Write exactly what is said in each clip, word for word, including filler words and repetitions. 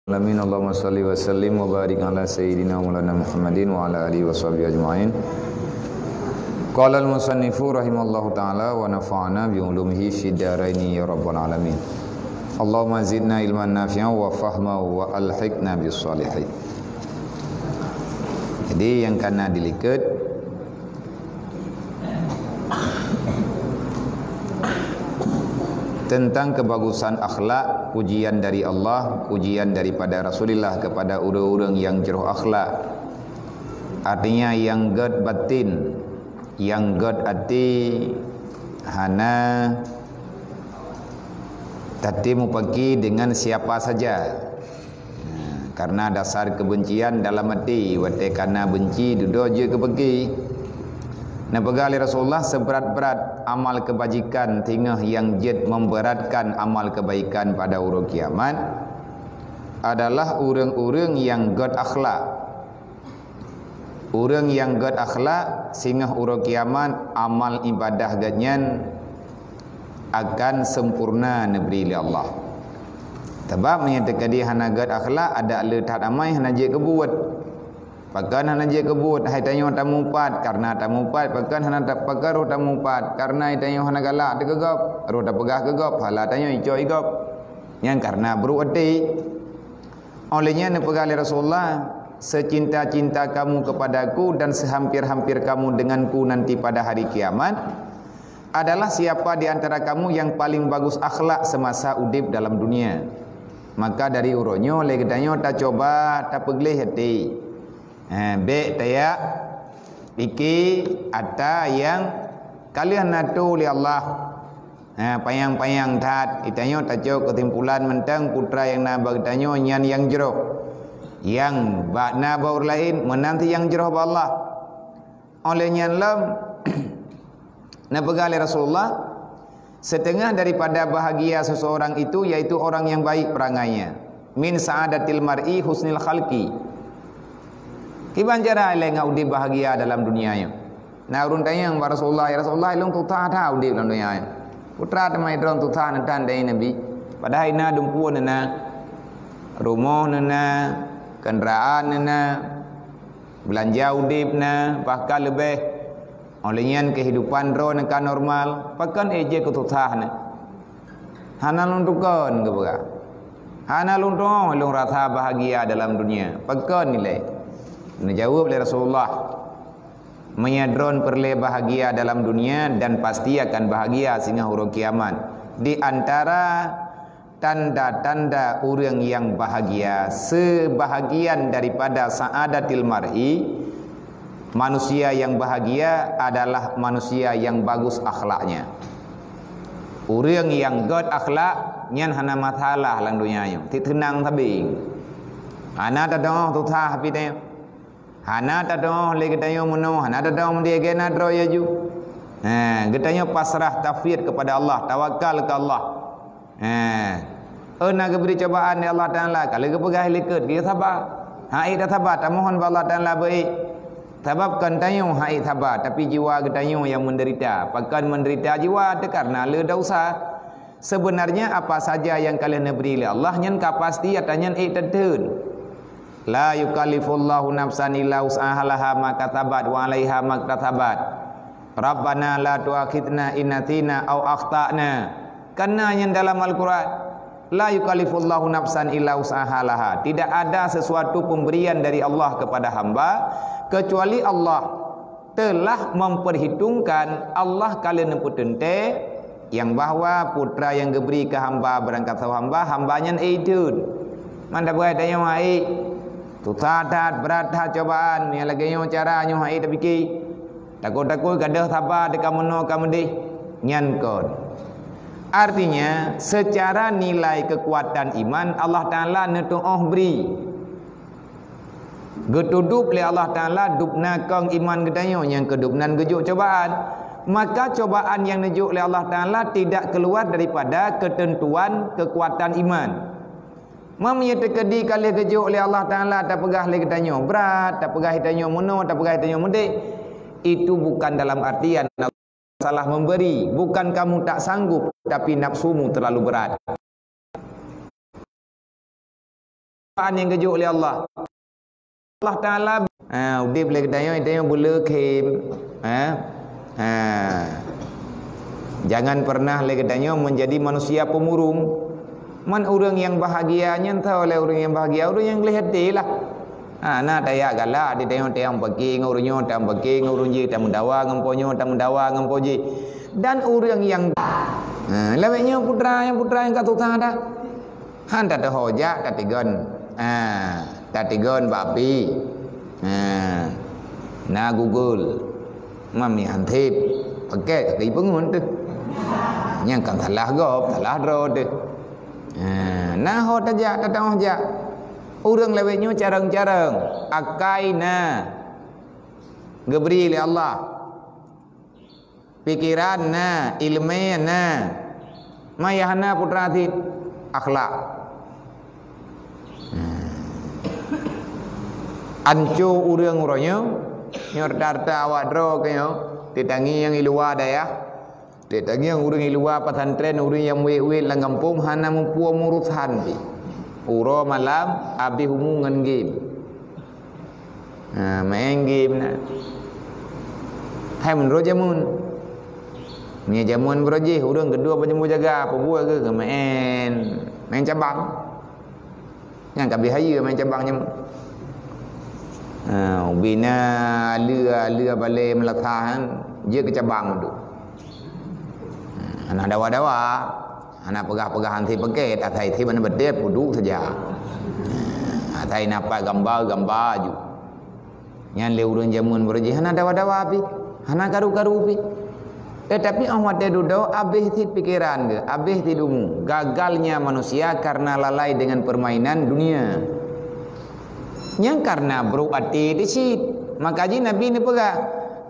Alamin. Allahumma salli wa sallim wa barik ala sayyidina maulana Muhammadin wa ala alihi wa sahbihi ajma'in. Qala al-musannifu rahimallahu ta'ala wa nafa'ana bi ulumihi fid daraini ya rabbal alamin. Allahumma zidna ilman nafi'a wa fahma wa alhiqna bis salihin. Jadi, nyang kana dilikot tentang kebagusan akhlak, ujian dari Allah, ujian daripada Rasulullah kepada ureuëng-ureuëng nyang jroh akhlak. Artinya, nyang gét batin, nyang gét até, hana taté mupaki dengan siapa saja. Nah, karena dasar kebencian dalam até, watée kana beunci dudoe jeuet keu peuki. Neupeugah lé Rasulullah, seberat-berat amal kebajikan singoh nyang jeuet memberatkan amal kebaikan pada uroe kiamat adalah ureuëng-ureuëng nyang gét akhlak. Ureuëng nyang gét akhlak, singoh uroe kiamat amal ibadah geuhnyan akan sempurna neubri lé Allah. Sabab meunyoe teukeudi hana gét akhlak, adak le that amai hana jeuet keu buet. Pakon hana jeuet keu buet? Hai tanyoe tamupat, karena tamupat. Pakon hana ta-, pakon roh tamupat? Karena tanyoe hana galak teuh keu gob, roh tapeugah keu gob, pahala tanyoe icok i gob. Nyan karena brok até. Oleh nyan neupeugah lé Rasulullah, "Secinta-cinta kamu kepadaku dan sehampir-hampir kamu denganku nanti pada hari kiamat adalah siapa di antara kamu yang paling bagus akhlak semasa udeb dalam dunia." Maka dari uroe nyoe lé geutanyoe tacoba tapeugleh até. Ha, bék tayak pike ata nyang ka lheueh na tuléh lé Allah. Ha, panyang-panyang that, geutanyoe tacok keusimpulan mantong putra nyang na bak geutanyoe nyan nyang jroh. Nyang bak na bak ureuëng laén meunan cit nyang jroh bak Allah. Oleh nyan lom, neupeugah lé Rasulullah, setengah daripada bahagia seseorang itu yaitu orang yang baik perangainya. Min sa'adatil mar'i husnil khalqi. Kiban cara ilée ngat udeb bahagia dalam dunia nyoe? Na ureuëng tanyong bak Rasulullah, "Ya Rasulullah, ilôn susah that udeb lam donya nyoe." Putra teuma droe susah neutan dari Nabi. Padahai na dumpeue na, rumoh na, kendaraan na, beulanja udeb na, bahkan leubeh. Oleh nyan kehidupan droe ka normal, pakon ék jeuet keu susah na. Hana lôn tukon geupeugah. Hana lôn tuoh lôn rasa bahagia dalam dunia. Pakon ilée? Neujaweueb lé Rasulullah, "Meunyoe droe peureulée bahagia dalam dunia dan pasti akan bahagia singoh uroe kiamat. Di antara tanda-tanda ureuëng nyang bahagia, sebahagian daripada sa'adatil mar'i, manusia nyang bahagia adalah manusia nyang bagus akhlaknya." Ureuëng nyang gét akhlak nyan hana masalah lam donya nyoe, cit teunang sabe. Hana tadong susah pih tanyoe. Hana tadong lé geutanyoe meunoe, hana tadong meudeh gena droe laju. Ha, geutanyoe pasrah tafwid kepada Allah, tawakal keu Allah. Ha. Oh na geubri cobaan lé Allah Taala, ka lheueh geupeugah likot, geu saba. Hai tasaba, tamohon bak Allah Taala beu. Sabab kon tanyoe hai saba, tapi jiwa geutanyoe nyang menderita. Pakon menderita jiwa? Teukarena le desya. Sebenarnya apa saja nyang ka lheueh neubri lé Allah nyan ka pasti ata nyan ék teuteun. La yukallifullahu nafsan illa wus'aha, laha ma kasabat wa 'alaiha maktasabat. Rabbana la tu'akhidna in nasina au akhtana. Kana nyan dalam Al-Quran. La yukallifullahu nafsan illa wus'aha laha. Tidak ada sesuatu pemberian dari Allah kepada hamba kecuali Allah telah memperhitungkan, Allah ka lheueh neupeuteuntée nyang bahwa putra nyang geubri keu hamba beurangkat saboh hamba, hamba nyan ék teun. Man tapeugah tanyoe hai, susah that, brat that cobaan, nyang lagée nyoe cara nyoe hai tapike. Takot-takot gadôh saba teuka meunoe ka meudeh, nyan kon. Artinya, secara nilai kekuatan iman Allah Taala neutuoh bri. Geutudub lé Allah Taala dubna kong iman geutanyoe nyang keudubnan geujok cobaan. Maka cobaan nyang neujok lé Allah Taala tidak keluar daripada ketentuan kekuatan iman. Meunyoe teukeudi ka lheueh geujok lé Allah Taala tapeugah lé geutanyoe brat, tapeugah tanyoe meunoe, tapeugah tanyoe meudeh, itu bukan dalam artian salah memberi, bukan kamu tak sanggup, tapi nafsumu terlalu berat. Quran nyang geujok lé Allah. Allah Taala, ha, udeb lé geutanyoe, geutanyoe beuleukhém, ha? Ha. Jangan pernah lé geutanyoe menjadi manusia pemurung. Man ureuëng nyang bahagia nyan tho lé ureuëng nyang bahagia, ureuëng nyang gleh até lah. Ha, na tajak galak di tanyoe, tajak pake ngon ureuëng nyoe, tajak pake ngon ureuëng jih, tameudawa ngon po nyoe, tameudawa ngon po jih. Dan ureuëng nyang, ha, lawét nyoe putra, nyang putra nyang ka susah dah. Han tateuho jak tatigon. Ha, tatigon bak api. Ha, na Google. Mami han thép. Pakai tapi pengun tu. Nyang kan salah gob, salah droe tu. Ha, na ho tajak, tateuho jak. Ureuëng lawét nyoe carông-carông. Akai na. Geubri lé Allah. Pikeran na, iéleumé na. Ma nyang hana putra cit, akhlak. Hmm. Anco ureuëng uroe nyoe, nyoe rata-rata awak droe keu nyoe, teutangieng i luwa dayah, teutangieng ureuëng i luwa pesantren, ureuëng nyang wét-wét lam gampông hana muphom urosan pih. Uroe malam abéh umu ngon game. Ha, main game na. Hai meunurot jameun. Meunyoe jameun beurojih, ureuëng keudua bak jameun jaga, peubuet keu main, main cabang. Nyang ka beuhayeue main cabang jameun. Ha, ubena lheueh, lheueh balée meulasah kan, jeuet keu cabang tu. Ha, hana dawa-dawa. Hana peugah-peugah han thép pakai, asai thép hana beutép, peuduek saja. Asai na pat gamba, gamba aju. Nyan lé ureuëng jameun beurojih hana dawa-dawa pih, hana karu-karu pih. Tetapi óh watée dudoe abéh cit pikeran geuh, abéh cit umu. Gagalnya manusia karena lalai dengan permainan dunia. Nyang karena brok até teuh cit. Maka jih Nabi neupeugah,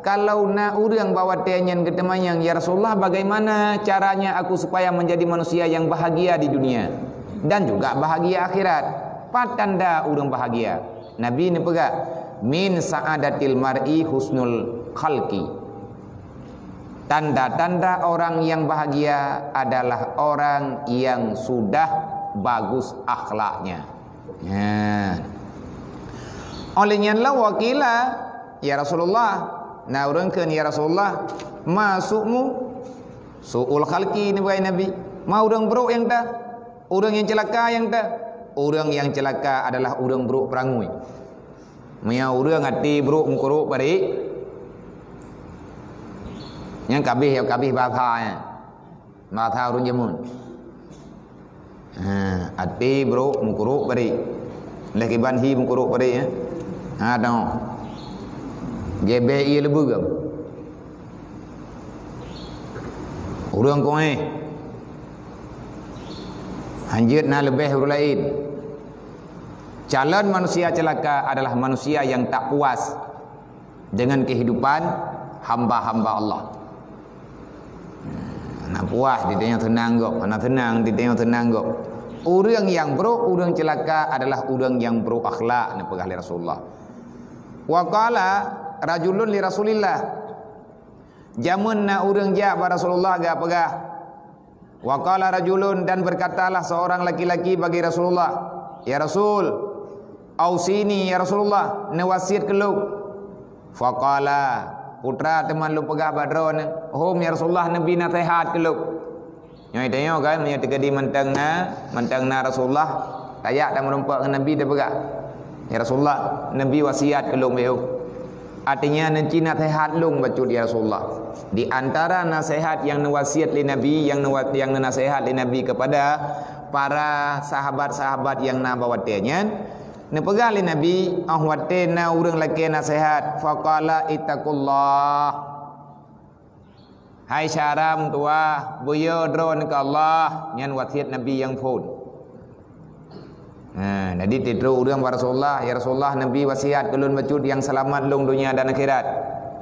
"Kalau na ureuëng bak watée nyan geuteumanyong, 'Ya Rasulullah, bagaimana caranya aku supaya menjadi manusia yang bahagia di dunia dan juga bahagia akhirat?' Pat tanda ureuëng bahagia?" Nabi neupeugah, "Min sa'adatil mar'i husnul khalqi." Tanda-tanda orang yang bahagia adalah orang yang sudah bagus akhlaknya. Nyan. Óh lheueh nyan lom wakila, "Ya Rasulullah," na ureuëng kheun, "Ya Rasulullah, ma su'mu?" Su'ul khalqi, neupeugah Nabi. "Ma ureuëng brok nyang ta? Ureuëng nyang ceulaka nyang ta?" Ureuëng nyang ceulaka adalah ureuëng brok peurangui. Meunyoe ureuëng até brok meukurok parit, nyan kabeh, kabeh basa nyan. Basa ureuëng jameun. Ha, até brok meukurok parit. Lheueh kiban hi meukurok parit, ya. Ha, tengok. Gébé ié leubeh gam. Ureuëng koéh. Hanjeuet na leubeh ureuëng laén. Calon manusia celaka adalah manusia yang tak puas dengan kehidupan hamba-hamba Allah. Hana puas, di tanyoe seunang gob, hana seunang, di tanyoe seunang gob. Ureuëng nyang brok, ureuëng ceulaka adalah ureuëng nyang brok akhlak, neupeugah lé Rasulullah. Wa qala rajulun li Rasulillah. Jameun na ureuëng jak bak Rasulullah geupeugah, Wa qala rajulun, dan berkatalah seorang laki-laki bagi Rasulullah, "Ya Rasul, ausini ya Rasulullah, neuwasiat keu lôn." Faqala, putra teuma lôn peugah bak droeneuh, "Hom ya Rasulullah, neubi naseuhat keu lôn." Nyoe tanyoe kan, meunyoe teukeudi mantong na, mantong na Rasulullah, tajak dan meurumpok ngon Nabi, tapeugah, "Ya Rasulullah, neubi wasiat keu lôn beuh." Artinya, neuci naseuhat lôn bacut, ya Rasulullah. Di antara naseuhat nyang neuwasiat lé Nabi, nyang neuwa-, nyang neunaseuhat lé Nabi kepada para sahabat-sahabat nyang na bak watée nyan, neupeugah lé Nabi, óh watée na ureuëng lakée naseuhat, faqala, "Ittaqullah." Hai syedara meutuwah, beuyo droeneuh keu Allah, nyan wasiat Nabi nyang phon. Ha, jadi titrok ureuëng bak Rasulullah, "Ya Rasulullah, Nabi wasiat keu lôn bacut nyang seulamat lôn donya dan akhirat."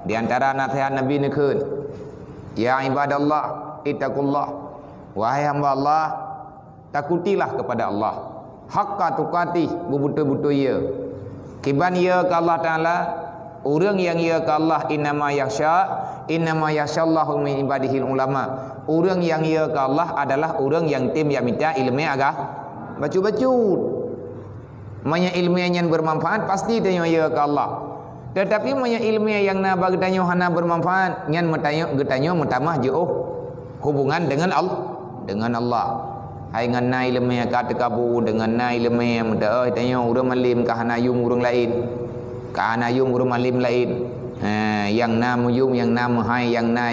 Di antara naseuhat Nabi neukheun, "Ya ibadallah, ittaqullah." Wahai hamba Allah, takutilah kepada Allah. Haqqa tuqatih, beubeutôi-beutôi ye. Kiban ye keu Allah Taala, ureuëng nyang ye keu Allah, innama yakhsya, innama yakhsyallaha min ibadihil ulama. Ureuëng nyang ye keu Allah adalah ureuëng nyang tem jak mita iéleumé agam-, bacut-bacut. Meunyoe iéleumé nyan beumanfaat, pasti tanyoe yö keu Allah. Teutapi meunyoe iéleumé nyang na bak geutanyoe hana beumanfaat, nyan meutanyoe, geutanyoe meutamah jiôh hubungan deungon Al-, deungon Allah. Hai ngon na iéleumé ka teukabu, deungon na iéleumé meuteue tanyoe ureuëng malém ka hana yuem ureuëng laén. Ka hana yuem ureuëng malém laén. Ha, nyang na meuyuem, nyang na meuhai, nyang na,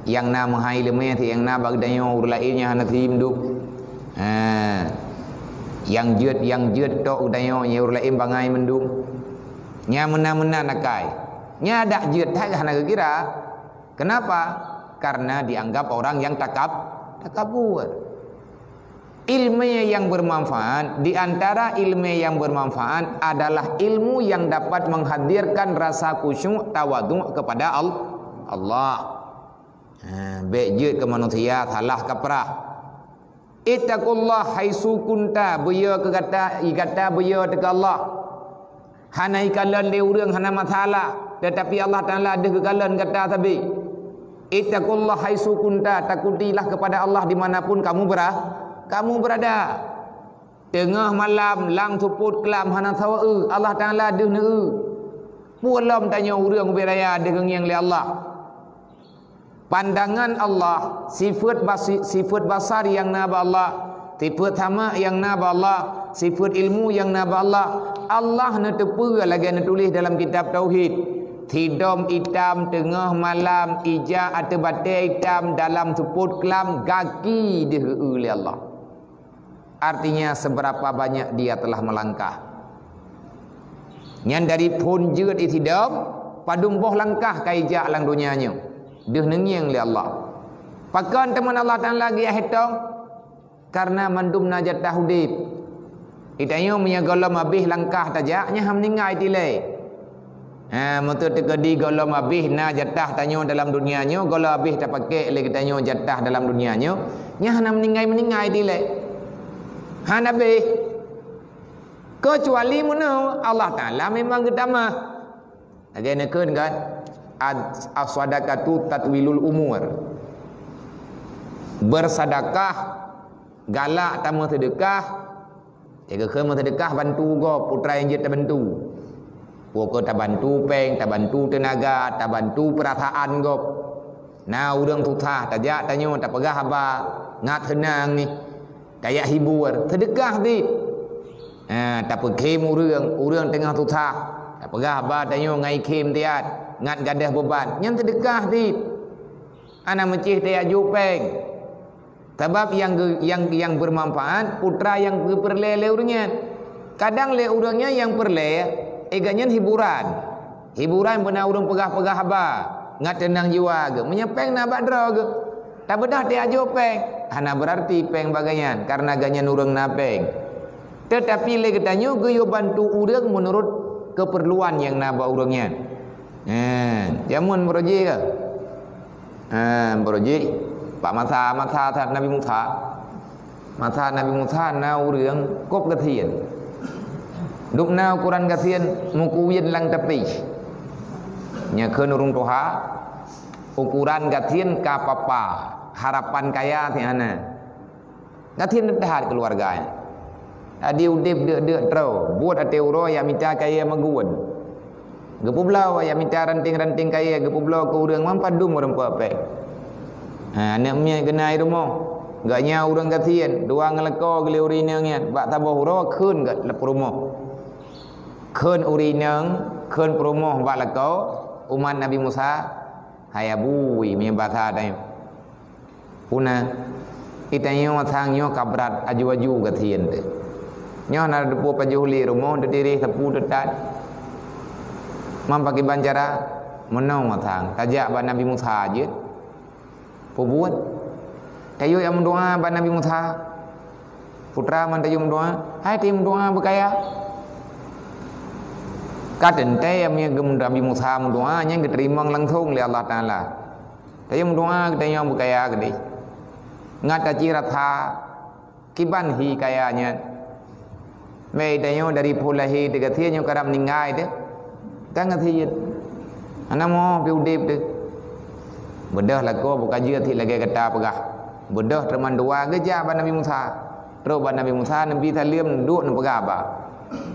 nyang na meuhai iéleumé, nyang na bak geutanyoe ureuëng laén nyang hana seuhim dum. Ha. Nyang jeuet, nyang jeuet tok geutanyoe, nyang ureuëng laén bangai mandum. Nyang meunan-meunan akai. Nyang dak jeuet that hana geukira. Kenapa? Karena dianggap orang yang takab-, takabur. Ilmu yang bermanfaat, di antara ilmu yang bermanfaat adalah ilmu yang dapat menghadirkan rasa khusyuk tawaduk kepada Al-, Allah. Ha, bék jeuet keu manusia salah kaprah. Ittaqullah haitsu kunta, beuyö keu gata, i gata beuyö teuka Allah. Hana ikalon lé ureuëng hana masalah, tetapi Allah Taala deuh geukalon gata sabe. Ittaqullah haitsu kunta, takutilah kepada Allah di mana pun kamu bera-, kamu berada. Teungoh malam lam seupôt klam hana sawa eu, Allah Taala deuh neu eu. Peue lom tanyoe ureuëng ubé raya deuh geungieng lé Allah. Pandangan Allah, sifat basi-, sifat basar nyang na bak Allah, sifat sama nyang na bak Allah, sifat ilmu nyang na bak Allah, Allah neuteupeue lagée neutuléh dalam kitab tauhid. Sidom itam teungoh malam ija ateueh batée itam dalam seupôt klam gaki deuh eu lé Allah. Artinya seberapa banyak dia telah melangkah. Nyan dari phon jeuet isidom, padum boh langkah ka ijak lam donya nyoe. Deuh neungieng lé Allah. Pakon teuma Allah Taala geuyue hitong? Karena mandum na jatah udeb. Itanyoe meunyoe gohlom habéh langkah tajak, nyan meuninggai dilée. Ha, meuteukeudi gohlom habéh na jatah tanyoe dalam dunia nyoe, gohlom habéh tapakék lé geutanyoe jatah dalam dunia nyoe, nyan hana meuninggai-meuninggai dilée. Hana habéh. Keucuali meunoe, Allah Taala memang geutamah. Lagée neukheun kan, "As-, as-sadaqatu tatwilul umur." Bersedekah, galak tameuseudeukah, Lagée kheun meuseudeukah bantu gob, putra nyang jeuet tabantu. Pokok tabantu péng, tabantu teunaga, tabantu peurasaan gob. Na ureuëng susah, tajak tanyoe tapeugah haba, ngat seunang nih. Tajak hibur, seudeukah cit. Ha, tapeukhém ureuëng, ureuëng teungoh susah. Tapeugah haba tanyoe ngai khém tiat, ngat gadôh beuban. Nyan seudeukah cit. Hana meucéh tajak jok péng. Sabab nyang geu-, nyang, nyang bermanfaat, putra nyang geupeureulée lé ureuëng nyan. Kadang lé ureuëng nyan nyang peureulée, eh, gobnyan hiburan. Hiburan beuna ureuëng peugah-peugah haba, ngat teunang jiwa geuh. Meunyoe péng na bak droe geuh, tabeudah tajak jok péng. Hana beurarti péng bak gobnyan, karena gobnyan ureuëng na péng. Teutapi lé geutanyoe geuyue bantu ureuëng meunurot keupeurluan nyang na bak ureuëng nyan. Nyan, jameun baroe jih ka. Ha, baroe jih, bak masa, masa Nabi Musa. Masa Nabi Musa na ureuëng kôb gasien. Dum na ukoran gasien meukuwien lam tapi. Nyan kheun ureuëng tuha, ukoran gasien ka papa, harapan kaya hana. Gasien that keuluwarga nyan. Jadi udeb deuk-deuk troe, buet até uroe jak mita kayée meuguon. Geupeubloe jak mita ranting-ranting kayée, geupeubloe keu ureuëng, man padum ureuëng peuet péng. Ha, aneuëk miet geuh na i rumoh. Gobnyan ureuëng gasien, dua ngon lakoe geuh lé ureuëng inong nyan, bak saboh uroe kheun geuh lam peurumoh. Kheun ureuëng inong, kheun peurumoh bak lakoe, umat Nabi Musa, hai abui, meunyoe basa tanyoe. Puna, itanyoe sang nyoe ka brat aju-aju gasien teuh. Nyoe na teupeue pajoh lé rumoh teutireh sapeue teutat. Man pakriban cara? Meunoe sang, tajak bak Nabi Musa jeuet. Peubuet. Tayue jak meudoá bak Nabi Musa. Putra man tayue meudoá, hai tayue meudoá beukaya. Ka teuntée meunyoe Nabi Musa meudoá, nyan geuteurimong langsong lé Allah Taala. Tayue meudoá geutanyoe beukaya keudeh. Ngat taci rasa kiban hi kaya nyan. Mei tanyoe dari phon lahé teugasien nyoe karab meuninggai teuh. Kan gasien. Hana moh pi udeb teuh. Beudôh lakoe buka jeuet lagée gata peugah. Beudôh teuma dua geujak bak Nabi Musa. Trok bak Nabi Musa, Nabi saleuem duek neupeugah haba.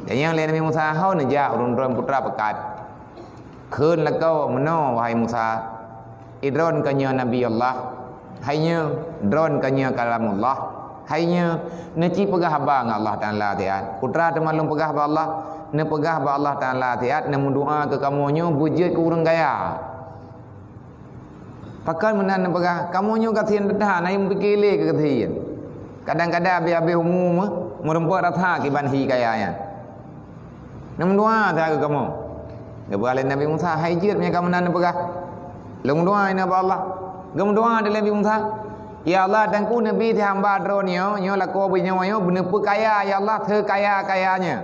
Tanyong lé Nabi Musa, "Ho neujak ureuëng droen putra peukat?" Kheun lakoe, "Meunoe, wahai Musa, i droen ka nyoe Nabi Allah, hai nyoe droen ka nyoe kalamullah, hai nyoe neuci peugah haba ngon Allah Taala siat. Putra teuma lôn peugah bak Allah, neupeugah bak Allah Taala siat, neumeudoa keu kamoe nyoe beujeuet keu ureuëng kaya." Pakon meunan neupeugah, "Kamoe nyoe gasien that-that, na nyang pike lé keu gasien. Kadang-kadang abéh-abéh umu meu-, meurumpok rasa kiban hi kaya nyan. Neumeudoa that keu kamoe." Geupeugah lé Nabi Musa, "Hai jeuet meunyoe ka meunan neupeugah. Lôn meudoa inoe bak Allah." Geumeudoa lé Nabi Musa, "Ya Allah, Teungku, neubi si hamba droe nyoe, nyoe lakoe beunyoe nyoe, beuneupeukaya, ya Allah, seukaya-kayanya."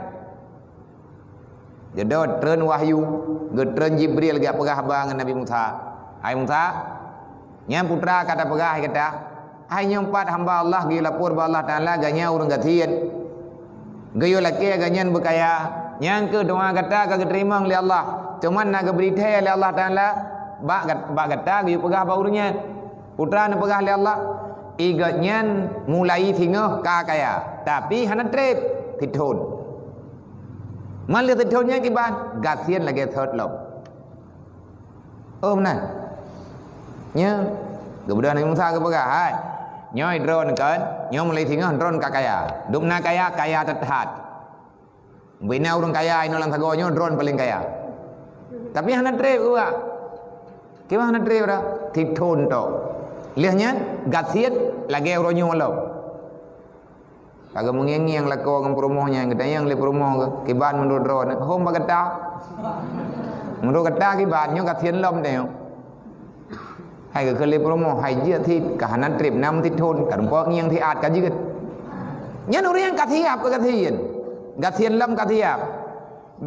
Geudot treun wahyu, geutreun Jibril geujak peugah haba ngon Nabi Musa. "Hai Musa, nyan putra ka tapeugah hai gata. Hai nyoe pat hamba Allah geuyue lapor bak Allah Taala, gobnyan ureuëng gasien. Geuyue lakée gobnyan beukaya. Nyan kheueh doa gata ka geuteurimong lé Allah. Teuma na geubri thée lé Allah Taala bak gat-, bak gata geuyue peugah bak ureuëng nyan. Putra neupeugah lé Allah, i gobnyan mulai singoh ka kaya, tapi hana treb, sithon. Man lheueh sithon nyan kiban, gasien lagée sot lom." Oh, meunan. Nyoe, geubeudôh Nabi Musa geupeugah, "Hai, nyoe droen kon, nyoe mulai singoh droen ka kaya. Dum na kaya, kaya that-that. Bina ureuëng kaya inoe lam sagoe nyoe droen paleng kaya." Tapi hana treb uak. Kiban hana treb dah, sithon tok. Lheueh nyan, gasien lagée uroe nyoe lom. Ka geumeungieng-ngieng lakoe ngon peurumoh nyan, geutanyong lé peurumoh geuh, "Kiban meunurot droeneuh?" "Hom bak gata." "Meunurot gata kiban, nyoe gasien lom teuh nyoe." Hai geukheun lé peurumoh, "Hai jeuet cit, ka hana treb na meusithon, ka rumpok ngieng siat ka jeuet." Nyan ureuëng nyang ka siab keu gasien. Gasien lom ka siab.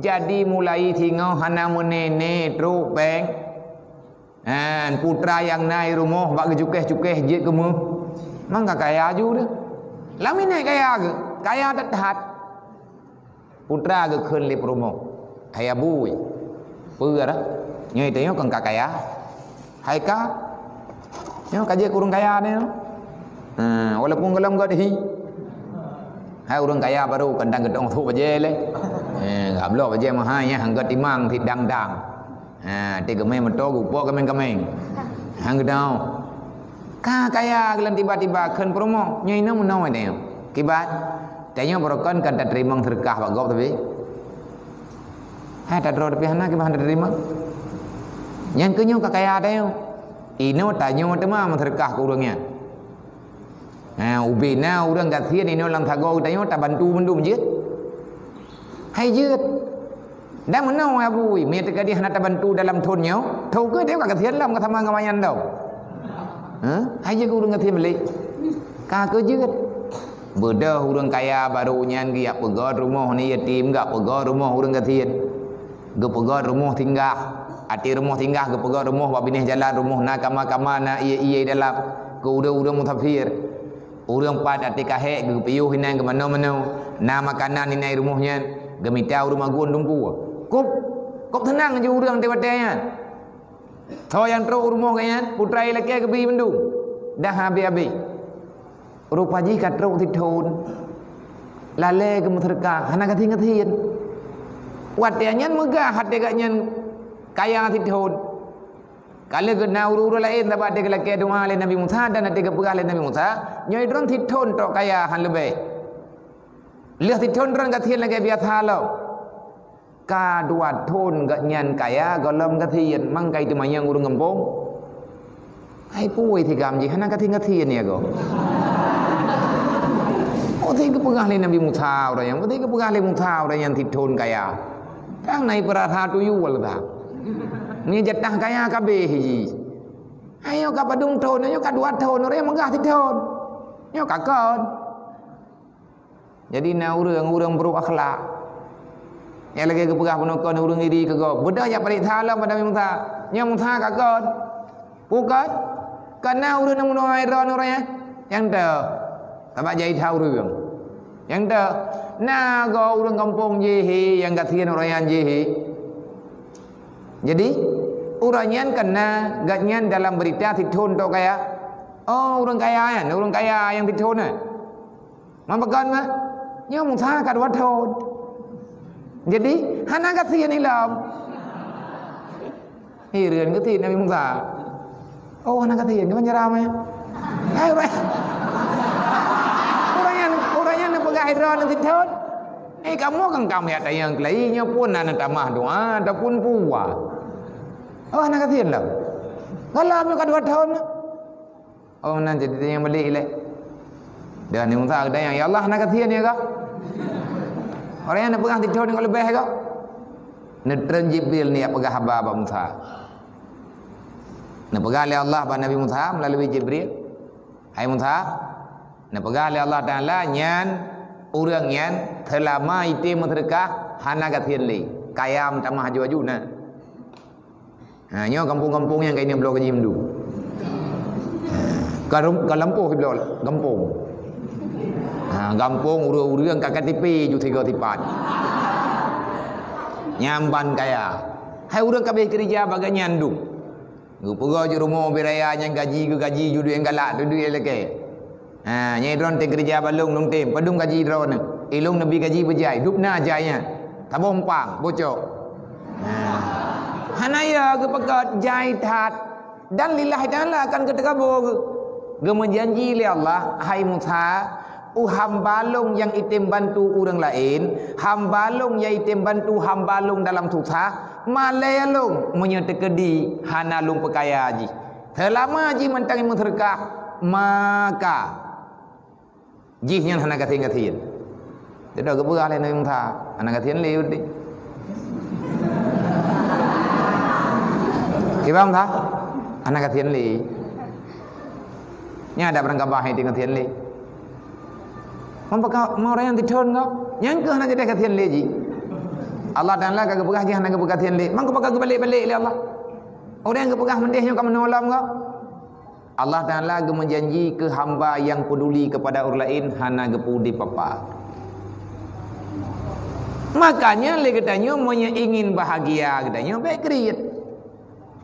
Jadi mulai singoh hana meuneuk-neuk trok péng. Han, putra nyang na i rumoh bak geucukéh-cukéh jeuet keu meu. Mang ka kaya ju deh. Lam iné kaya geuh, kaya that-that. Putra geukheun lé peurumoh, "Hai abui, peue dah? Nyoe tanyoe kon ka kaya." "Hai ka? Nyoe ka jeuet keu ureuëng kaya nyoe." Ha, walaupun gohlom gét hi. Hai ureuëng kaya barô, kadang geutong sôk bajée lé. Eh, gabloe bajée meuhai nyan, han gét timang sit dang-dang. Ha, ti geumé meuto geupok kaméng-kaméng. Han geutong. Ka kaya geuh lom tiba-tiba kheun peurumoh, "Nyoe inoe meunoe tanyoe. Kiban, tanyoe barokon kan tateurimong seudeukah bak gob tapi. Hai tadroe tapi hana kiban tateurimong. Nyang keu nyoe ka kaya tanyoe. Inoe tanyoe teuma meuseudeukah keu ureuëng nyan." Ha, ubé na ureuëng gasien inoe lam sagoe geutanyoe tabantu mandum jeuet. Hai jeuet. Dan meunoe abui, meunyoe teuka jih hana tabantu dalam thon nyoe, thon keu teuka gasien lom ka sama ngon nyan dong. Ha? Hai jeuet keu ureuëng gasien balek. Ka keu jeuet. Beudôh ureuëng kaya barô nyan geujak peugöt rumoh aneuk yatim, geujak peugöt rumoh ureuëng gasien. Geupeugöt rumoh singgah. Até rumoh singgah geupeugöt rumoh bak binéh jalan, rumoh na kama-kama, na ié-ié dalam, keu ureuëng-ureuëng musafir. Ureuëng pat até ka hék geupiôh inan geumanoe-manoe, na makanan inan i rumoh nyan, geumita ureuëng magun dumpeue. Kop, kop seunang ju ureuëng até watée nyan. Soe nyang trok u rumoh gobnyan, putra ilakée geubri mandum. Dah habéh-habéh. Rupa jih ka trok sithon. Lalée geumeuseudeukah, hana gasien-gasien. Watée nyan meugah até gobnyan kaya sithon. Ka lheueh geuh na ureuëng-ureuëng laén sabab até geulakée doá lé Nabi Musa dan até geupeugah lé Nabi Musa, "Nyoe droen sithon tok kaya han leubeh. Lheueh sithon droen gasien lagée biasa lom." Ka dua thon gobnyan kaya gohlom gasien, mang kai teumanyong ureuëng gampông. Hai peue sigam jih hana gasien-gasien ya gob. Oh, si geupeugah lé Nabi Musa ureuëng nyan, oh, si geupeugah lé Musa ureuëng nyan sithon kaya. Tang na ipeurasa tuyul that. Nyoe jatah kaya ka abéh jih. Ayo ka padum thon, ayo ka dua thon, ureuëng meugah sithon. Nyoe ka kon. Jadi na ureuëng, ureuëng buruk akhlak. Nyang lagée geupeugah bunoe kon ureuëng iri keu gob. Beudôh jak pareksa lom bak Nabi Musa. Nyoe Musa ka kon. Bukon. Kana ureuëng nyang bunoe droen ureuëng nyan. Nyang teuh. Sabab jai that ureuëng. Nyang teuh. Na goe ureuëng gampông jih, nyang gasien ureuëng nyan jih. Jadi, ureuëng nyan kana gobnyan dalam beurita sithon tok kaya. Oh, ureuëng kaya nyan, ureuëng kaya nyang sithon nyan. Man pakon mah? Nyoe Musa ka dua thon. Jadi, hana gasien ilom. Hireuen geutit Nabi Musa. Oh, hana gasien, keuman cara meh. Hai, weh. Ureueng nyan, ureueng nyan neupeugah droeneuh sithon. Eh, kamoe kan kami ada nyang keulai, nyoe pun na neutamah doa ataupun puwa. Oh, hana gasien lom. Galak nyoe ka dua thon. Oh, meunan jadi tanyong balik ilée. Dan Nabi Musa geutanyong, "Ya Allah, hana gasien ya kah?" Ureueng nyan neupeugah sithon ngon leubeh kah? Neutreun Jibril neujak peugah haba bak Musa. Neupeugah lé Allah bak Nabi Musa meulalu Jibril, "Hai Musa, neupeugah lé Allah Taala nyan, ureueng nyan seulama item meuseudeukah hana gasien lé, kaya meutamah aju-aju na." Ha, nyoe gampông-gampông nyang keuneuk bloe gaji meundu. Ka rum-, ka lampôh bloe gampông. Ha, gampông ureueng-ureueng ka K T P ju tiga sipat. Nyan ban kaya. Hai ureueng ka abéh keureuja bak gobnyan dum. Geupeugah ju rumoh ubé raya nyang gaji geugaji ju duek nyang galak, duek nyang lakée. Ha, nyan droeneuh tem keureuja bak lôn, lôn tem. Padum gaji droeneuh? Ilôn neubi gaji beujai. Dub na jai nyan. Saboh umpang, bocok. Ha. Hana ya geupeugah jai that. Dan lillahi ta'ala akan geuteugabô geuh. Geumeujanji lé Allah, "Hai Musa, u hamba lôn nyang item bantu ureueng laén, hamba lôn nyang item bantu hamba lôn dalam susah, malée lôn meunyoe teukeudi hana lôn peukaya jih." Seulama jih mantong meuseudeukah, maka jih nyan hana gasien-gasien. Jadi geupeugah lé Nabi Musa, hana gasien lé udeb. Kiban Musa, hana gasien lé. Nyan ada barang gabah nyang gasien lé. Meupeugah, meurayang tithon kah? Nyang keuh hana jadi gasien lé jih. Allah Taala ka geupeugah jih hana geupeugah gasien lé. Mangko pakon geubalek-balek lé Allah? Ureueng geupeugah meudeh nyoe ka meunolong kah? Allah Taala geumeujanji keu hamba nyang peuduli keupada ureueng laén hana geupeu udeb apa. Makanya lé geutanyoe meunyoe ingin bahagia geutanyoe bék kriet.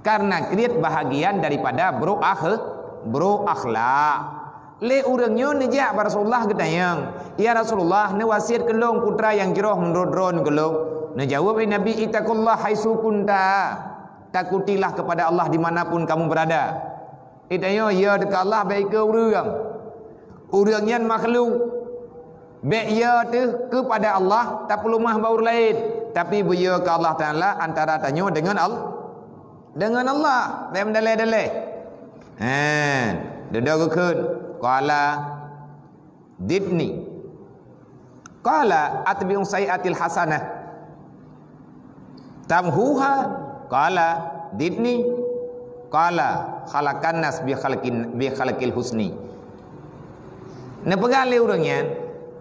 Karena kriet bahagian daripada buruk akh-, buruk akhlak. Lé ureueng nyoe neujak bak Rasulullah geutanyong, "Ya Rasulullah, neuwasiet keu lôn putra nyang jroh meunurot droeneuh keu lôn." Neujaweueb lé Nabi, "Ittaqullah haitsu kunta." Takutilah kepada Allah di mana pun kamu berada. Geutanyoe ya teuh keu Allah bék keu ureueng. Ureueng nyan makhluk. Bék ya teuh keupada Allah, tapeuleumah bak ureueng laén. Tapi beuya keu Allah Taala antara tanyoe deungon Al-, deungon Allah. Bék meudaleh-daleh. Hen, dudoe geukheun. Qala zidni. Qala atbi'us sayyi'atal hasanah tamhuha. Qala zidni. Qala khalaqan nas bi khalqin, bi khalqil husni. Neupeugah lé ureueng nyan,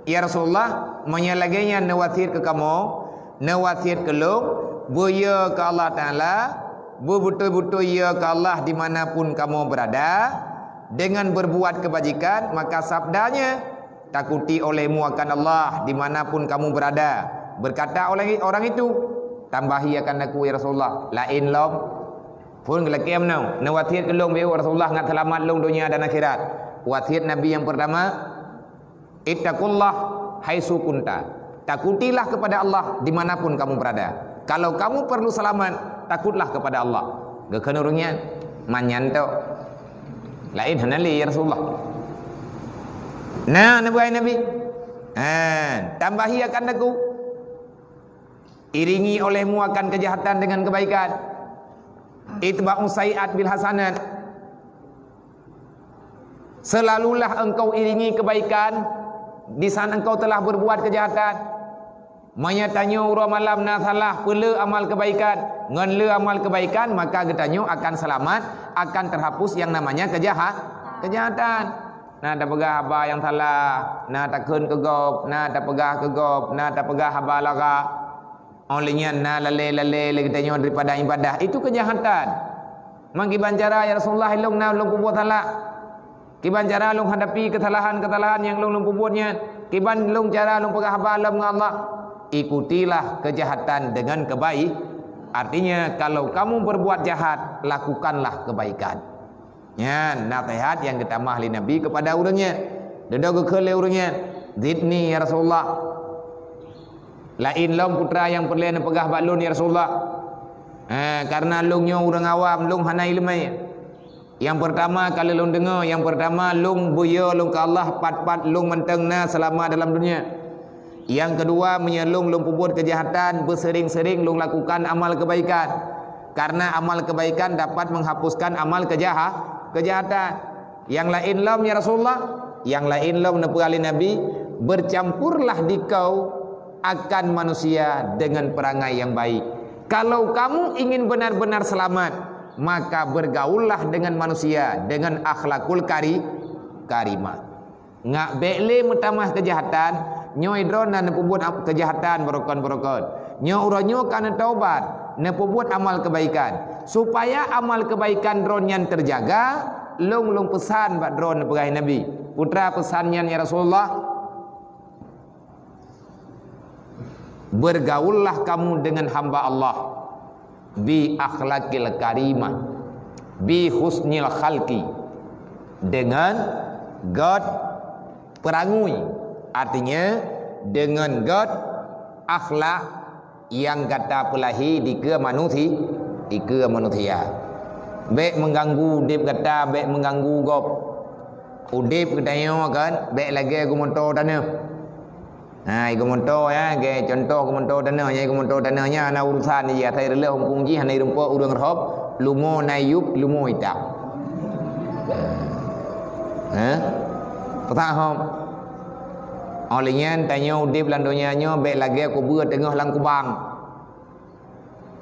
"Ya Rasulullah, meunyoe lagée nyan neuwasiet keu kamoe, neuwasiet keu lôn, beuya keu Allah Taala, beubeutôi-beutôi ya keu Allah di mana pun kamoe beurada, deungon beurbuat keubajikan, maka sabdanya, 'Takuti olehmu akan Allah di mana pun kamu berada,' berkata oleh orang itu, 'Tambahi akan aku, ya Rasulullah, laén lom.'" Phon geulakée meunoe, neuwasiet keu lôn beu Rasulullah ngat seulamat lôn donya dan akhirat. Wasiet Nabi nyang peurtama, "Ittaqullah haitsu kunta." Takutilah kepada Allah di mana pun kamu berada. Kalau kamu perlu selamat, takutlah kepada Allah. Geukheun ureueng nyan, "Man nyan tok. Laén hana lé, ya Rasulullah." Nah, neupeugah Nabi. Ha, tambahi akan aku. Iringi olehmu akan kejahatan dengan kebaikan. Itba'us sayyi'at bil hasanat. Selalulah engkau iringi kebaikan di saat engkau telah berbuat kejahatan. Meunyoe tanyoe uroe malam na salah peuleueh amal kebaikan, ngon le amal kebaikan, maka geutanyoe akan selamat, akan terhapus yang namanya kejaha-, kejahatan. Na tapeugah haba nyang salah, na takheun keu gob, na tapeugah keu gob, na tapeugah haba lara. Óh lheueh nyan na lalée-lalée lé geutanyoe daripada ibadah. Itu kejahatan. Man kiban cara, "Ya Rasulullah, ilôn na lôn peubuet salah. Kiban cara lôn hadapi keusalahan-keusalahan nyang lôn, lôn peubuet nyan? Kiban lôn cara lôn peugah haba lom ngon Allah?" Ikutilah kejahatan dengan kebaik-, artinya, kalau kamu berbuat jahat, lakukanlah kebaikan. Nyan naseuhat nyang geutamah lé Nabi keupada ureuëng nyan. Dudoe geukheun lé ureuëng nyan, "Zidni ya Rasulullah." Laén lom putra nyang peureulée neupeugah bak lôn, ya Rasulullah. Ha, kareuna lôn nyoe ureuëng awam, lôn hana iéleumé. Nyang peurtama kali lôn deungoe, nyang peurtama lôn beuyo lôn keu Allah pat-pat lôn mantong na seulama dalam dunia. Nyang keudua, meunyoe lôn, lôn peubuet keujahatan, beuseuring-seuring lôn lakukan amal keubaikan. Kareuna amal keubaikan dapat meuhapuskan amal keujaha-, keujahatan. Nyang laén lom, ya Rasulullah, nyang laén lom neupeugah lé Nabi, "Bercampurlah dikau akan manusia dengan perangai yang baik. Kalau kamu ingin benar-benar selamat, maka bergaullah dengan manusia dengan akhlakul kari-, karimah." Ngak bék lé meutamah keujahatan, nyoe droe na neupeubuet am-, keujahatan beurokon-beurokon. Nyoe uroe nyoe ka neutaubat, neupeubuet amal keubaikan. Supaya amal keubaikan droe nyan teujaga, lôn, lôn peusan bak droe neupeugah Nabi. Peue teuma peusan nyan, ya Rasulullah? Bergaullah kamu dengan hamba Allah bi akhlakil karimah, bi husnil khalqi, dengan gét peurangui, artinya dengan gét akhlak nyang gata peulahé dikeue manusi-, dikeue manusia. Bék meuganggu udeb gata, bék meuganggu gob. Udeb geutanyoe kan bék lagée geumoto tanoh. Ha, igoe moto, ya, ge contoh igoe moto tanoh, ya, igoe moto tanoh nyan hana urusan jih, asai reuloh muphom jih, hana irumpok ureuëng rhop, lumo na yup, lumo itam. Ha? Peue hom? Óh lheueh nyan tanyoe udeb lam donya nyoe bék lagée kubeue teungoh lam kubang.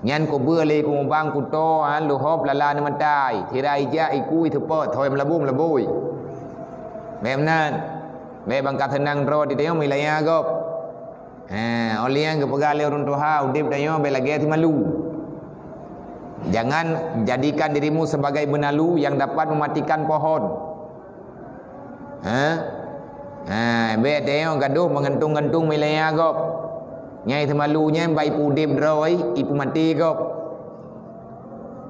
Nyan kubeue lé kumubang kuto, ha, leuhob lala neumatai, sira ijak iku iteupot, thoi meulabong meulaboi. Bék meunan. Bék bangka seunang droe di tanyoe meulaya gob. Ha, óh lheueh nyan geupeugah lé ureuëng tuha, udeb tanyoe bék lagée simalu. Jangan jadikan dirimu sebagai benalu yang dapat mematikan pohon. Ha? Ha, bék tanyoe gadoh meugantung-gantung meulaya gob. Nyai seumalu nyan bak ipeudeb droe, ipeumaté gob.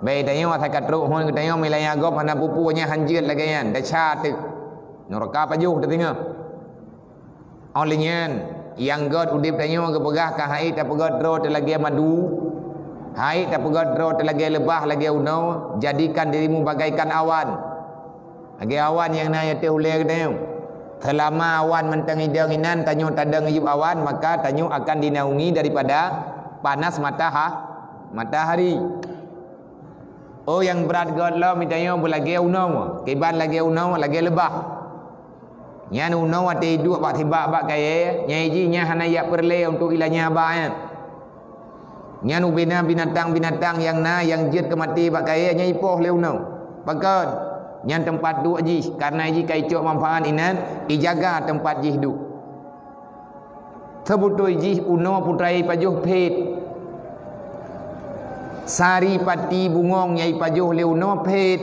Bék tanyoe asai ka trok hon geutanyoe meulaya gob hana peue-peue nyan hanjeuet lagée nyan, desya teuk. Nuraka pajoh teutinggai. Óh lheueh nyan, nyang gét udeb tanyoe geupeugah ka hai tapeugét droe teu lagée madu, hai tapeugét droe teu lagée leubah lagée unoe, jadikan dirimu bagaikan awan. Lagée awan nyang na ateueh ulée geutanyoe. Seulama awan mantong idong inan tanyoe tadong yup awan, maka tanyoe akan dinaungi daripada panas mataha-, matahari. Oh, nyang brat gét lom tanyoe beulagée unoe, kiban lagée unoe, lagée leubah. Nyan unoe watée iduek bak sibak bak kayée, nyai jih nyan hana ijak peureulée untuk ilanya bak nyan. Nyan ubena binatang-binatang nyang na nyang jeuet keu maté bak kayée nyan ipoh lé unoe. Pakon? Nyan teumpat duek jih, kareuna jih ka icok manfaat inan, ijaga teumpat jih duek. Seubeutôi jih unoe putra ipajoh phét. Sari pati bungong nyang ipajoh lé unoe phét.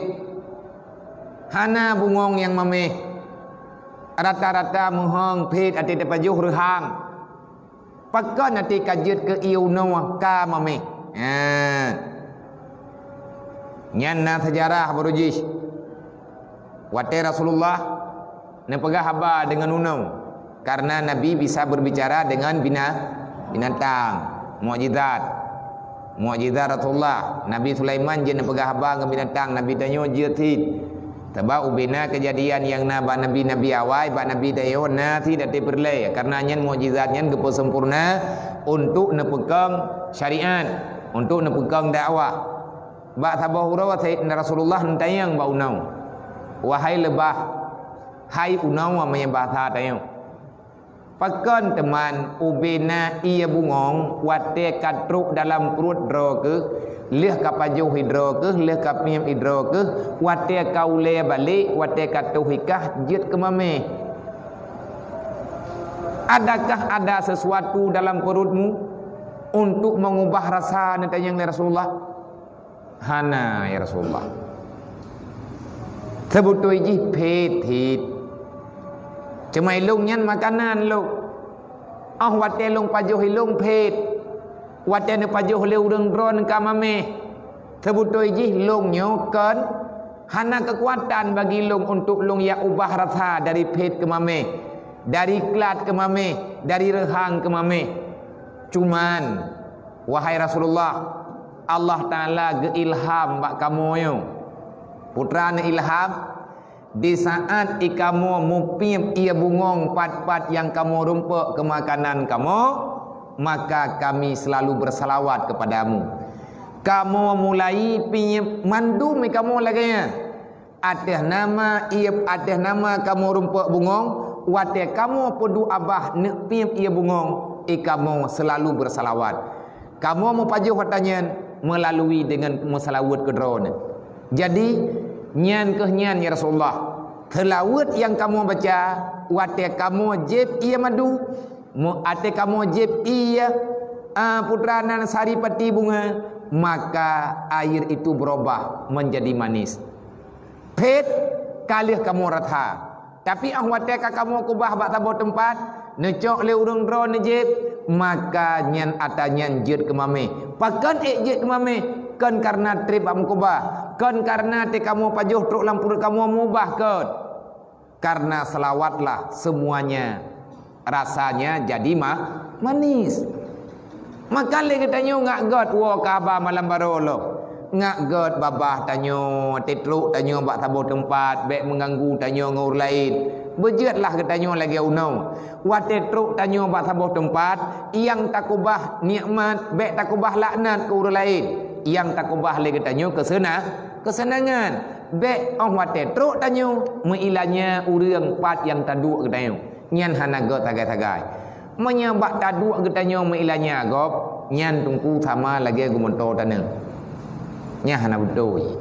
Hana bungong nyang mameh. Rata-rata meuhong phét até tapajoh reuhang. Pakon até ka jeuet keu ié unoe ka mameh. Ha. Nyan na seujarah baroe jih. Watée Rasulullah neupeugah haba deungon unoe, kareuna Nabi bisa berbicara dengan bina-, binatang, mukjizat. Mukjizat Rasulullah, Nabi Sulaiman jeuet neupeugah haba ngon binatang, Nabi tanyoe jeuet cit. Sabab ubena keujadian nyang na bak nabi-nabi awai, bak Nabi tanyoe na cit até peureulée, kareuna nyan mukjizat nyan geupeusempurna untuk neupeukong syariat, untuk neupeukong dakwah. Bak saboh uroe Saidina Rasulullah neutanyong bak unoe, "Wahai leubah, hai unoe," meunyoe basa tanyoe. Pakon teuma ubena ié bungong watée ka trok dalam pruet droe keuh, lheueh ka pajoh idroe keuh, lheueh ka miep idroe keuh, watée ka ulée balek, watée ka toh ikah jeuet keu mameh? Adakah ada sesuatu dalam perutmu untuk mengubah rasa, neutanyong lé Rasulullah? Hana, ya Rasulullah. Seubeutôi jih phét cit. Cuma ilong nyan makanan lôn. Oh watée lôn pajoh ilong phét. Watée neupajoh lé ureuëng droe ka mameh. Seubeutôi jih lôn nyoe kon hana keukuatan bagi lôn untuk lôn jak ubah rasa dari phét keu mameh, dari klat keu mameh, dari reuhang keu mameh. Cuman, wahai Rasulullah, Allah Taala geuilham bak kamoe nyoe. Peue teuma ilham, di saat i kamoe mupiep ié bungöng pat-pat nyang kamoe rumpok keu makanan kamoe, maka kami selalu bersalawat kepadamu. Kamoe mulai piep mandum i kamoe lagée nyan. Ateueh nama ié, ateueh nama kamoe rumpok bungöng, watée kamoe peuduek babah neuk piep ié bungöng, i kamoe selalu bersalawat. Kamoe meupajoh ata nyan meulalu deungon meusalaweuet keu Droeneuh. Jadi, nyan kheueh nyan, ya Rasulullah, seulaweuet nyang kamoe baca watée kamoe jieb ié madu, mu-, watée kamoe jieb ié, a, peue teuma nan, saripati bunga, maka air itu berubah menjadi manis. Phét ka lheueh kamoe rasa. Tapi óh watée ka kamoe keubah bak saboh teumpat, neucok lé ureuëng droe neujieb, maka nyan ata nyan jeuet keu mamèh. Pakon ék jeuet keu mamèh? Kon kareuna treb bak meukeubah, kon kareuna watée kamoe pajoh trok lam pruet kamoe meubah, kon. Karena salawatlah semuanya rasanya jadi ma-, manis. Maka lé geutanyoe ngak göt woe keu haba malam baroe lom. Ngak göt babah tanyoe, watée trok tanyoe bak saboh teumpat, bék meuganggu tanyoe ngon ureuëng laén. Beujeuetlah geutanyoe lagée unoe. Watée trok tanyoe bak saboh teumpat, nyang takeubah nikmat, bék takeubah laknat keu ureuëng laén. Nyang takeubah lé geutanyoe keuseuna-, keuseunangan. Bék óh watée trok tanyoe meuilanya ureuëng pat nyang taduek geutanyoe. Nyan hana göt sagai-sagai. Meunyoe bak taduek geutanyoe meuilanya gob, nyan teungku sama lagée geumeuntoe taneuk. Nyan hana beutôi.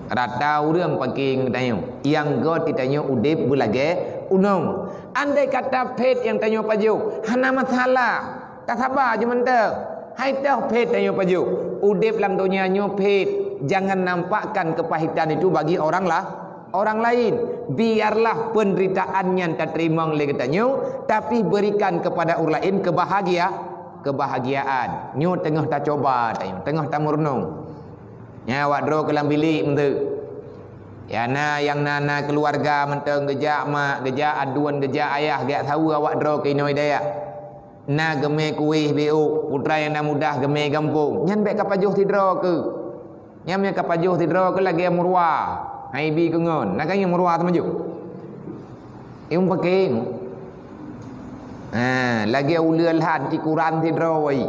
Rata ureuëng paké ngon geutanyoe, nyang göt geutanyoe udeb beulagée unoe. Andai kata phét nyang tanyoe pajoh, hana masalah. Tasaba jeuet mantong. Hai toh phét tanyoe pajoh. Udeb lam donya nyoe phét. Jangan nampakkan kepahitan itu bagi orang lah, orang lain. Biarlah penderitaan nyan tateurimong lé geutanyoe, tapi berikan kepada ureuëng laén kebahagia-, kebahagiaan. Nyoe teungoh tacoba tanyoe, teungoh tameurunoe. Nyan awak droe keu lam bilék meuteuk. Ya na nyang na, na keuluwarga mantong geujak mak, geujak aduen, geujak ayah, geujak saweue awak droe keu inoe dayah. Na geumé kuéh biôk, putra nyang na mudah geumé gampông. Nyan bék kapajoh sidroe keuh. Nyan meunyoe kapajoh sidroe keuh lagée meuruwa, hai bi keu ngon. Na ka nyoe meuruwa teumajoh. Imeum paké. Ha, lagée uleue lhan ikuran sidroe wai.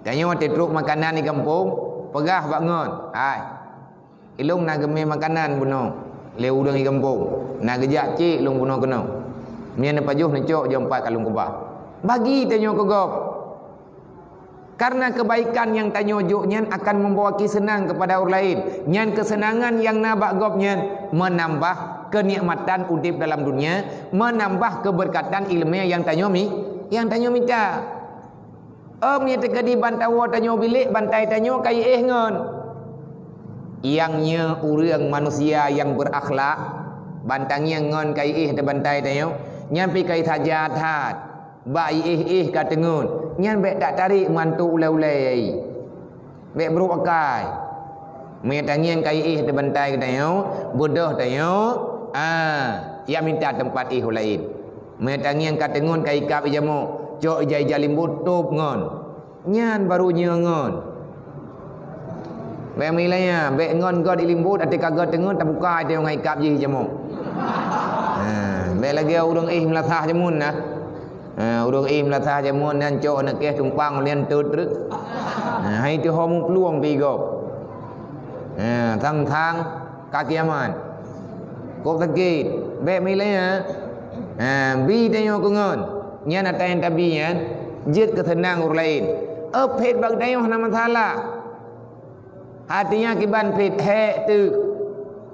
Tanyoe watée trok makanan di gampông, peugah bak ngon, "Hai, ilông na geumé makanan bunoe lé ureuëng di gampông, na geujak cék lông bunoe keunoe. Meunyoe neupajoh neucok jeuet pat ka lông keubah." Bagi tanyoe keu gob. Karena kebaikan nyang tanyoe jok nyan akan membawa kesenangan kepada ureuëng laén. Nyan keuseunangan nyang na bak gob nyan meunambah keunikmatan udeb dalam dunia, meunambah keubeurkatan iéleumé nyang tanyoe mi-, nyang tanyoe mita. Óh meunyoe teukeudi ban tawoe tanyoe bilék, bantai tanyoe ka jiéh ngon. Nyang nyoe ureuëng manusia nyang beurakhlak, ban tangieng ngon ka jiéh teuh bantai tanyoe, nyan pih ka jisaja that. Bak jiéh-éh ka teungon, nyan bék tatarek meuantu ulée-ulée. Bék brok akai. Meunyoe tangieng ka jiéh teuh bantai geutanyoe, beudôh tanyoe, ah, ya mita teumpat éh u laén. Meunyoe tangieng ka teungon ka ikab ijamok, cok ija-ija limbot tôb ngon. Nyan baru nyoe ngon. Bék meulanya, bék ngon göt ilimbot, até ka göt teungon tabuka até ngon ikab jih jamok. Ha, bék lagée ureuëng éh meulasah jameun na. Ha, ureuëng éh meulasah jameun nyan cok aneuk keuh tumpang ulian tot treuk. Ha, hai teuho muplueng pih gob. Ha, thang-thang ka kiamat. Kok sakét, bék meulanya. Ha, bi tanyoe keu ngon. Nyan ata nyang tabi nyan jeuet keu seunang ureuëng laén. Éh, phét bak tanyoe hana masalah. Hati nyan kiban phét hék teuk.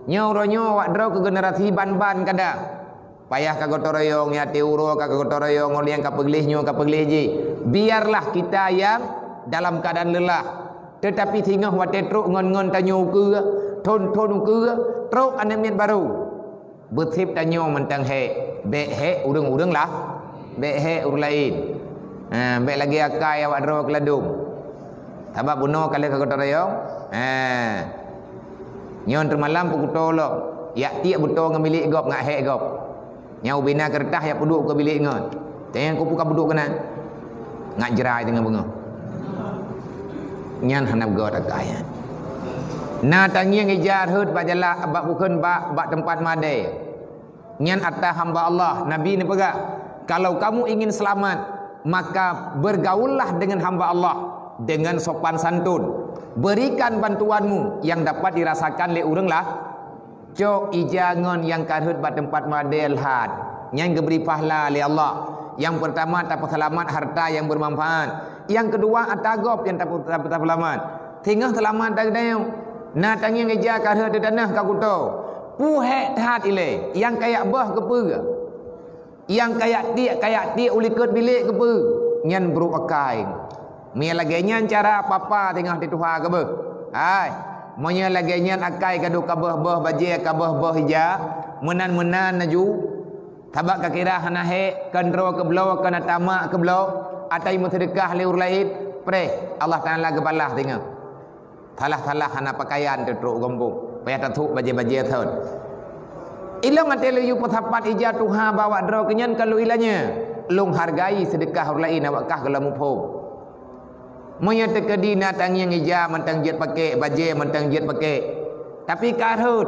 Nyoe uroe nyoe awak droe keu generasi ban-ban kadang. Payah ka gotong royong, nyan até uroe ka gotong royong, ngon nyang ka peugleh nyoe ka peugleh jih. Biarlah kita yang dalam keadaan lelah. Tetapi singoh watée trok ngon-ngon tanyoe ukeue, thon-thon ukeue, trok aneuk miet barô. Beuseb tanyoe mantong hék, bék hék ureuëng-ureuëng lah, bék hék ureuëng laén. Ha, bék lagée akai awak droe keuladom. Sabab bunoe ka lheueh ka gotong royong. Ha. Nyoe teumalam peukuto lom, yak tiek beuto ngon bilék gob ngak hék gob. Nyang ubena keureutah yak peuduek keu bilék ngon. Teunyang kupu ka peuduek keunan. Ngat jrai teungoh beungoh. Nyan hana beugöt akai nyan. Na tangieng ija rhot bak jalan, bak bukon, bak, bak teumpat meudèe. Nyan atra hamba Allah. Nabi neupeugah, "Kalau kamu ingin selamat, maka bergaullah dengan hamba Allah dengan sopan santun. Berikan bantuanmu yang dapat dirasakan lé ureueng lah." Cok ija ngon nyang ka rhot bak teumpat meudèe lheueh. Nyan geubri pahala lé Allah. Nyang peurtama, tapeuseulamat harta nyang beumanfaat. Nyang keudua, atra gob nyang tapeu-, tapeu-, tapeuseulamat. Singoh seulamat atra geutanyoe. Na tangieng ija ka rhot di tanoh ka kuto. Peue hék that ilèe, nyang ka jak beuh keupeue? Nyang ka jak tiek, ka jak tiek u likot bilék keupeue? Nyan brôk akai. Meunyo lagèe nyan cara papa teungoh teutuha keuh beuh. Hai, meunyo lagèe nyan akai ka duek ka beuh-beuh bajèe, ka beuh-beuh ija, meunan-meunan laju. Sabab ka kira hana hék, kon droe keubloe, kon atra mak keubloe, atra meuseudeukah lé ureueng laén, preh, Allah Taala geubalah teungoh. Salah-salah hana pakaian teutrok u gampông, payah tathok bajèe-bajèe thon. Ilôn até laju peusapat ija tuha bak awak droe keuh nyan ka lôn ilanya. Lôn hargai seudeukah ureueng laén awak kah gohlom muphom. Meunyoe teukeudi na tangieng ija mantong jeuet pakék, bajèe mantong jeuet pakék, tapi ka rhot.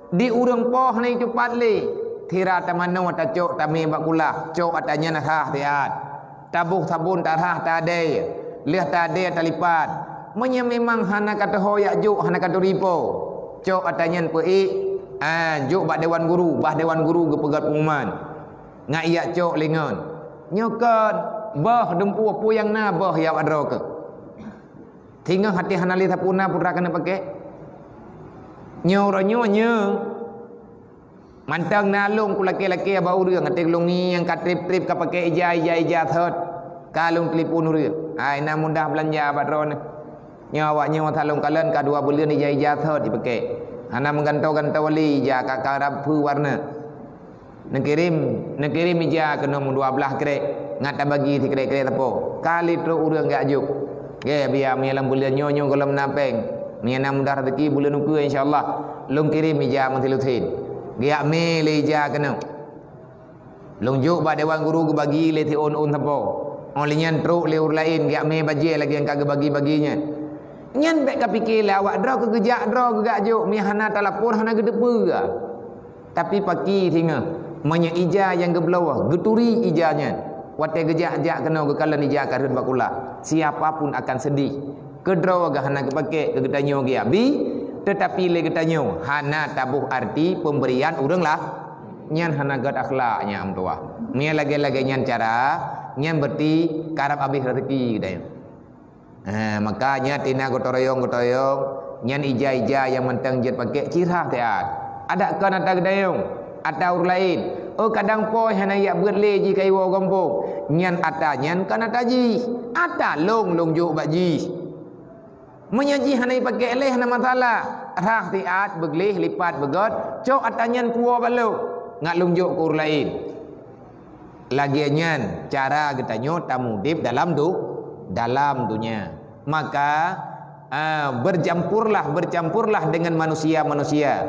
Di ureueng po hana cupat lé, sira tamanoe tacok tamé bak kulah, cok atra nyan rhah siat. Taboh sabon tarhah taadèe, lheueh taadèe talipat. Meunyoe memang hana ka teuho jak jok, hana ka turi po, cok atra nyan peuék, ah, jok bak dewan guru, bah dewan guru geupeugöt pengumuman. Ngat jak cok lé ngon. Nyoe kon, beuh dumpeue peue nyang na beuh ya awak droe keuh. Singoh até hana lé sapeue na peue atra keuneuk pakék. Nyoe uroe nyoe nyoe. Mantong na lôn kulakèe-lakèe bak ureueng, até lôn ngieng ka trép-trép ka pakék ija, ija, ija thot. Ka lôn telepon ureueng. Hai, na mudah beulanja bak droeneuh. Nyoe awak nyoe that lôn kalon ka dua buleuen ija-ija thot jipakék. Hana meugantoe-gantoe lé ija, ka, ka rab peue warna. Neukirém, neukirém ija keunoe meudua blaih krek, ngat tabagi sikrek-krek sapo. Ka lheueh trok ureueng geujak jok. Gèt, biya meunyo lam buleuen nyoe, nyoe gohlom na péng. Meunyo na mudah raseuki buleuen ukeue, insya Allah, lôn kirém ija meusilusen. Geujak mé lé ija keunoe. Lôn jok bak dewan guru geubagi lé siôn-ôn sapo. Óh lheueh nyan trok lé ureueng laén geujak mé bajèe lagèe nyang ka geubagi-bagi nyan. Nyan bèk kapike lé awak droe keuh geujak droe geujak jok, meunyo hana talapor hana geuteupeue. Tapi paki singoh, meunyo ija nyang geubloe geuturi ija nyan, watèe geujak-jak keunoe geukalon ija ka rhot bak kulah, siapa pun akan sedih. Keudroe geuh hana geupakék keu geutanyoe geujak bi, teutapi lé geutanyoe hana taboh arti peumbrian ureueng lah. Nyan hana göt akhlak nyan, meutuah. Meunyo lagèe-lagèe nyan cara, nyan beurarti karab abéh raseuki geutanyoe. Ha, makanya tina gotong royong, gotong royong, nyan ija-ija nyang mantong jeuet pakék cirah siat. Adak kon atra geutanyoe, atra ureueng laén. Oh, kadang po hana jak beuet lé jih ka iwoe gampông. Nyan atra nyan kon atra jih. Atra lôn, lôn jok bak jih. Meunyo jih hana jipakék lé hana masalah. Rhah siat, beugleh, lipat, beugöt, cok atra nyan puwoe bak lôn. Ngat lôn jok keu ureueng laén. Lagèe nyan cara geutanyoe tamuudép dalam du-, dalam dunia. Maka, ah, bercampurlah, bercampurlah dengan manusia-manusia.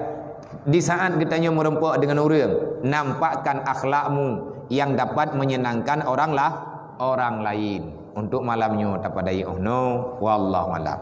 Di saat geutanyoe meurumpok dengan ureueng, nampakkan akhlakmu yang dapat menyenangkan orang lah, orang lain. Untuk malam nyoe tapadai 'oh noe. Wallahu a'lam.